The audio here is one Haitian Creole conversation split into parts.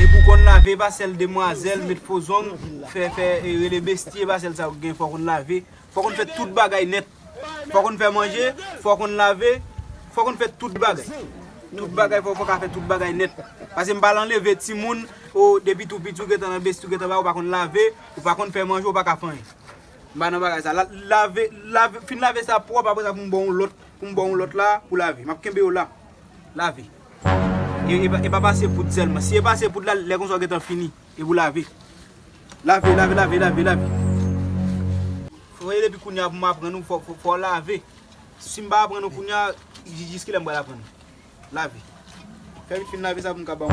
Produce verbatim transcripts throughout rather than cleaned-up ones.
Depi w konn lave, e pa sèl demwazèl, met fo zong, fè, fè, e, rele besti, e pa sèl sa w gen, fò w konn lave. Fò w konn fè tout bagay nèt. Fò w konn fè manje, fò w konn lave, fò w konn fè tout bagay. Tout bagay, fò, fò w ka fè tout bagay nèt. Paske m pa anleve timoun, o, depi tou piti, ou gentan nan besti, ou gentan ba, ou pa konn lave, ou pa konn fè manje, ou pa ka fè anyen. M pa nan bagay sa. La, lave, lave, fin lave sa pwòp, apre sa pou m ba w yon lòt, pou m ba w yon lòt la, pou lave. M ap kenbe yo la. Lave. E, e, pa- e pa pase poud sèlman. Si e pase poud la, lè konsa w gentan fini. E pou lave. Lave, lave, lave, lave, lave. Fò e depi kounye a pou m aprann ou, fò, fò, fò w lave. Si m pa aprann ou kounye a, ji- jiskilè m pral aprann ou? Lave. Fè m fin lave sa pou m ka ba w.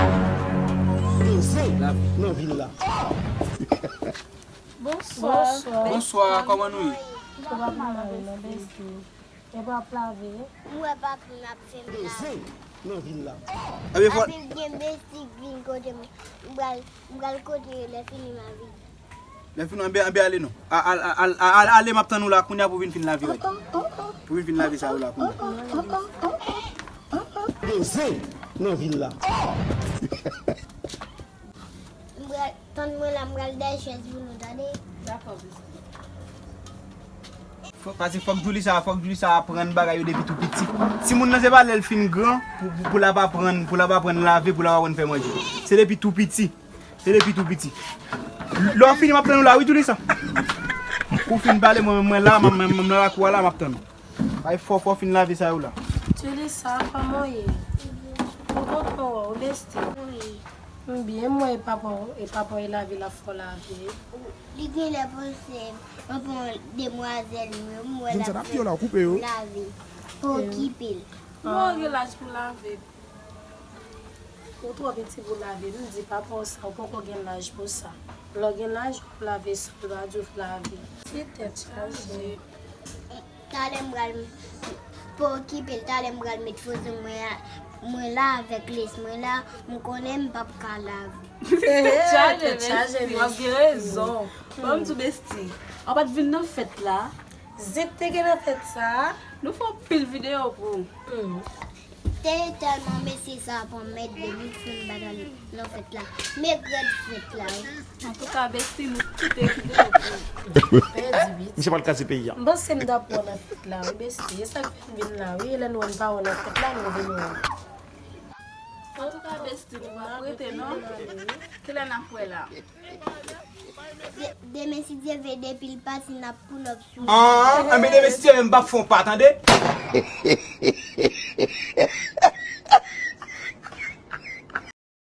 Lave. Nan vil la. Bonswa. Bonswa. Bonswa, kòman nou ye? Ou pa pran lave non, besti. E pa ap lave. M wè papi m ap fè m lave. Nan vil la. Ebyen, fò Papi m gen besti k vin kote m. M pral, m pral kote yo lè fini m a vin. Lè fini, anben, anben ale non. A- al- al- al- al- Ale, m ap tann ou la kounye a pou vin fin lave yo. Pou vin fin lave sa yo la kounye a. Poze nan vil la. M pral tann mwen la, m pral dèyè chèz pou nou, tande? Dakò, besti. Fò- Paske fòk Julissa, fòk Julissa aprann bagay yo depi tou piti. Timoun nan se pa lè l fin gran pou, pou, pou l ap aprann, pou l ap aprann lave, pou l ap aprann fè manje. Se depi tou piti. Se depi tou piti. Lè w fini, m ap tann ou la, wi, Julissa. Ou fin pale, mwen, mwen la, mwen, mwen, mwen nan lakou a la, m ap tann ou. Ay, fò, fò w fin lave sa yo la. Julissa, kòman w ye? M kontan wè w, besti. M byen, m wè e papa w, e papa w e lave l ap fè w lave. Li genlè panse mwen pran demwazèl mwen, m wè l ap fè lave. Pa okipe l. Mwen gen laj pou lave. Ou twò piti pou lave. M di papa w sa, ou poko gen laj pou sa. Lè w gen laj, w ap lave san l pa di w lave. Ti tèt chaje. Talè m pral, pa okipe l, talè m pral met fo zong mwen a, mwen la avèk lès mwen la, m konnen m p ap ka lave. Tèt chaje, tèt chaje, besti. W ap gen rezon. Ban m di w, besti. Ou pa t vin nan fèt la. Zip te gen nan fèt sa. Nou fè anpil videyo pou ou. Te tèlman mesye sa ap anmède m, m fè m pa t al nan fèt la. M regrèt fèt la, wi. Antouka, besti, nou kite videyo pou ou. Misye pral kraze peyi a. M panse m t ap wè w nan fèt la, wi, besti. E sa k fè m vin la, wi. E lè nou wè m pa wè w nan fèt la, nou vin wè m. Antouka, besti, nou p ap rete, non. Kilè n ap wè la? De- demen, si Dye vle, depi l pati, n ap pull up sou li. Ah, anben demen, si Dye vle, m p ap fè yon pa, tande?